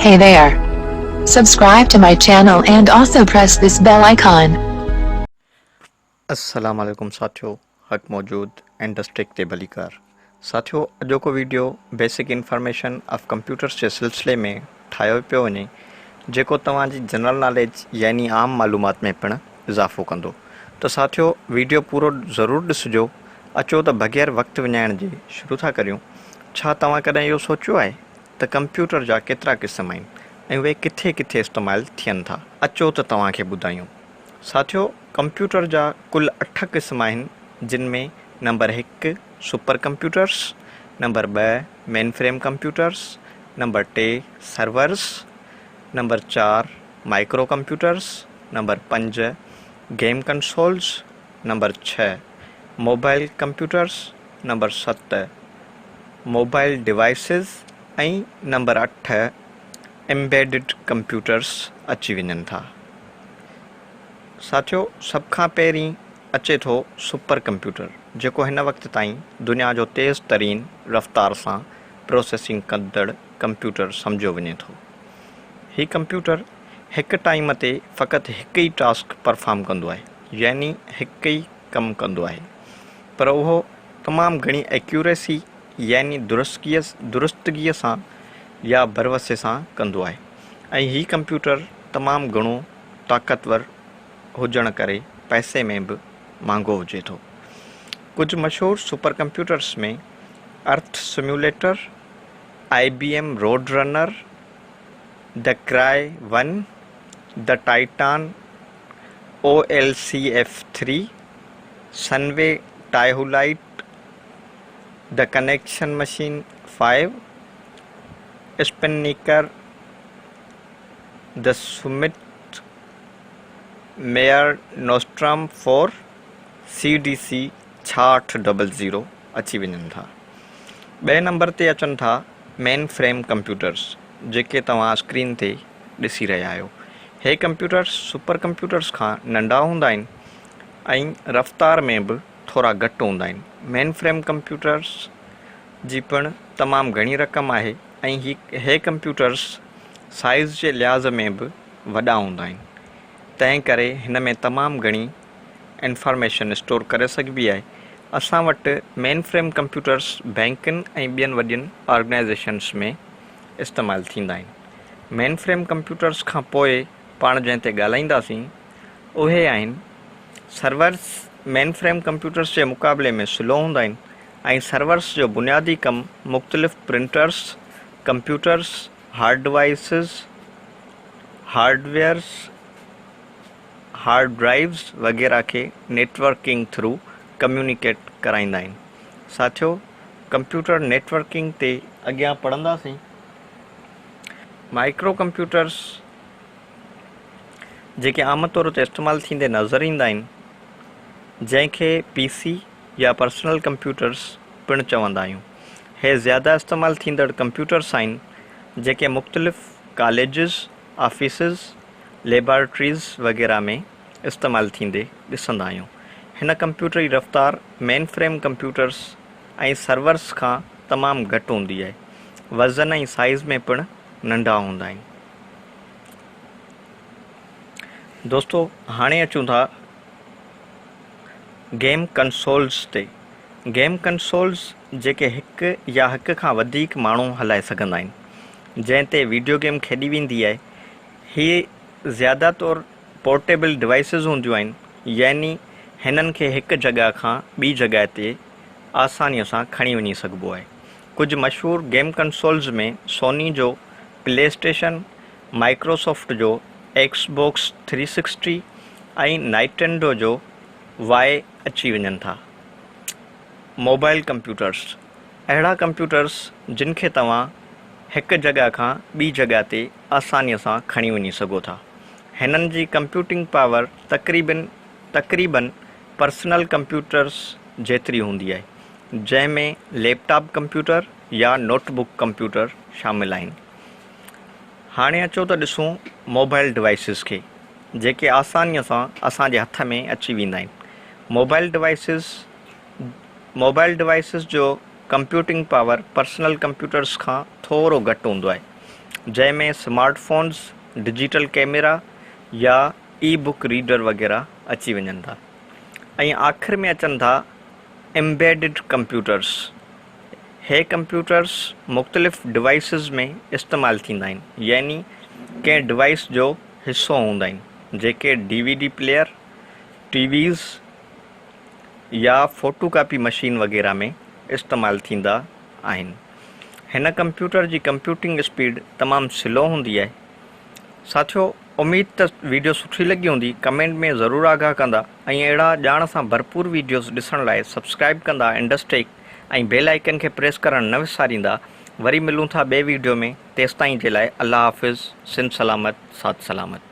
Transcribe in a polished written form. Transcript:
Hey there. Subscribe to my channel and also press this bell icon. السلام عليڪم ساٿيو حق موجود انڊسٽرڪ تي ڀليڪار ساٿيو اڄوڪو video basic information of computers جي سلسلي ۾ ٺاهيو پيو وڃي جيڪو توهان جي جنرل ناليج يعني عام معلومات ۾ پڻ اضافو ڪندو ته ساٿيو ويڊيو پورو ضرور ڏسجو اچو ته بغير وقت وڃائڻ جي شروع ٿا ڪريون ڇا توهان ڪڏهن اهو سوچيو آهي ته ڪمپيوٽر جا ڪيترا قسم آهن ۽ اهي ڪٿي ڪٿي استعمال ٿين ٿا. اچو ته توهان کي ٻڌايون. ساٿيو ڪمپيوٽر جا ڪل اٺ قسم آهن جن ۾ نمبر هڪ سپر ڪمپيوٽرس، نمبر ٻه مين فريم ڪمپيوٽرس، نمبر ٽي سرورس، نمبر چار مائڪرو ڪمپيوٽرس، نمبر پنج گيم ڪنسولز، نمبر ڇهه موبائل ڪمپيوٽرس، نمبر ست موبائل ڊوائيسز ۽ نمبر اٺ ايمبيڊڊ ڪمپيوٽرس اچي وڃن ٿا. ساٿيو سڀ کان پهرين اچي ٿو سپر ڪمپيوٽر جيڪو هن وقت تائين دنيا جو تيز ترين رفتار سان پروسيسنگ ڪندڙ ڪمپيوٽر سمجهيو وڃي ٿو. هي ڪمپيوٽر هڪ ٽائيم تي فقط هڪ ئي ٽاسڪ پرفارم ڪندو آهي يعني هڪ ئي ڪم ڪندو آهي پر اهو تمام گهڻي ايڪيوريسي يعني درستگيء سان يا ڀروسي سان ڪندو آهي ۽ هي ڪمپيوٽر تمام گهڻو طاقتور هجڻ ڪري پئسي ۾ به مهانگو هجي ٿو. ڪجهه مشهور super computers ۾ Earth simulator, I B M Roadrunner, the Cray one, the Titan, O L C F three, Sunway TaihuLight, the Connection Machine five, SpiNNaker, the Summit, Mare Nostrum four, C D C ڇاهٺ double zero اچي وڃن ٿا. ٻئي number تي اچن ٿا مين frame computers جيڪي توهان اسڪرين تي ڏسي رهيا آهيو. هي ڪمپيوٽرس سپر ڪمپيوٽرس کان ننڍا هوندا آهن ۽ رفتار ۾ به ٿورا گهٽ هوندا آهن. مين فريم ڪمپيوٽرس جي پڻ تمام گهڻي رقم آهي ۽ هي هي ڪمپيوٽرس سائيز جي لحاظ ۾ به وڏا هوندا آهن. تنهن ڪري هن ۾ تمام گهڻي انفارميشن اسٽور ڪري سگهبي آهي. اسان وٽ مين فريم ڪمپيوٽرس بئنڪن ۽ ٻين وڏين آرگنائيزيشنس ۾ استعمال ٿيندا آهن. مين فريم ڪمپيوٽرس کان پوء پاڻ جنهن تي ڳالهائينداسين اهي آهن سرورس. مين فريم ڪمپيوٽرس جي مقابلي ۾ سلو هوندا آهن ۽ سرورس جو بنيادي ڪم مختلف printers, computers, hard devices, hardwares, hard drives وغيره کي نيٽورڪنگ ٿرو ڪميونيڪيٽ ڪرائيندا آهن. ساٿيو ڪمپيوٽر نيٽورڪنگ تي اڳيان پڙهنداسين. مائڪرو ڪمپيوٽرس جيڪي عام طور تي استعمال ٿيندي نظر ايندا آهن جنهن کي پي سي يا پرسنل ڪمپيوٽرس پڻ چوندا آهيون. هي زياده استعمال ٿيندڙ ڪمپيوٽرس آهن جيڪي مختلف ڪاليجز، آفيسز، ليبارٽريز وغيره ۾ استعمال ٿيندي ڏسندا آهيون. هن ڪمپيوٽر جي رفتار مين فريم ڪمپيوٽرس ۽ سرورس کان تمام گهٽ هوندي آهي. وزن ۽ سائيز ۾ پڻ ننڍا هوندا آهن. دوستو هاڻي اچون ٿا گيم ڪنسولز تي. گيم ڪنسولز جيڪي هڪ يا هڪ کان وڌيڪ ماڻهو هلائي سگهندا آهن. جنهن تي ويڊيو گيم کيڏي ويندي آهي. هي زياده طور پورٽيبل ڊوائيسز هونديون آهن يعني هنن کي هڪ جڳهه کان ٻي جڳهه تي آسانيء سان کڻي وڃي سگهبو آهي. ڪجهه مشهور گيم ڪنسولز ۾ سوني جو پلي اسٽيشن، مائڪروسافٽ جو ايڪس باڪس ٿري سڪسٽي ۽ نائٽينڊو جو وائي اچي وڃن ٿا. موبائل ڪمپيوٽرز اهڙا ڪمپيوٽرز جن کي توهان هڪ جڳهه کان ٻي جڳهه تي آسانيء سان کڻي وڃي سگهو ٿا. هنن جي ڪمپيوٽنگ پاور تقريبن تقريبن پرسنل ڪمپيوٽرز جيتري هوندي آهي، جنهن ۾ ليپ ٽاپ ڪمپيوٽر يا نوٽ بڪ ڪمپيوٽر شامل آهن. هاڻي اچو ته ڏسون موبائل ڊوائيسز کي، جيڪي آسانيء سان اسان جي هٿ ۾ اچي ويندا آهن. موبائل ڊوائيسز موبائل ڊوائيسز جو ڪمپيوٽنگ پاور پرسنل ڪمپيوٽرز کان ٿورو گهٽ هوندو آهي جنهن ۾ سمارٽ فونز، ڊجيٽل ڪئميرا يا اي بڪ ريڊر وغيره اچي وڃن ٿا ۽ آخر ۾ اچن ٿا امبيڊڊ ڪمپيوٽرز. هي ڪمپيوٽرز مختلف ڊوائيسز ۾ استعمال ٿيندا آهن يعني ڪنهن ڊوائيس جو حصو هوندا آهن جيڪي D V D player, T Vs يا فوٽو ڪاپي مشين وغيره ۾ استعمال ٿيندا آهن. هن ڪمپيوٽر جي ڪمپيوٽنگ اسپيڊ تمام سلو هوندي آهي. ساٿيو اميد ته ويڊيو سٺي لڳي هوندي ڪمينٽ ۾ ضرور آگاهه ڪندا ۽ اهڙا ڄاڻ سان ڀرپور ويڊيوز ڏسڻ لاء سبسڪرائيب ڪندا انڊس ٽيڪ ۽ بيل آئيڪن کي پريس ڪرڻ نه وساريندا وري ملون ٿا ٻئي ويڊيو ۾ تيستائين جي لاء الله حافظ سنڌ سلامت ساٿ سلامت.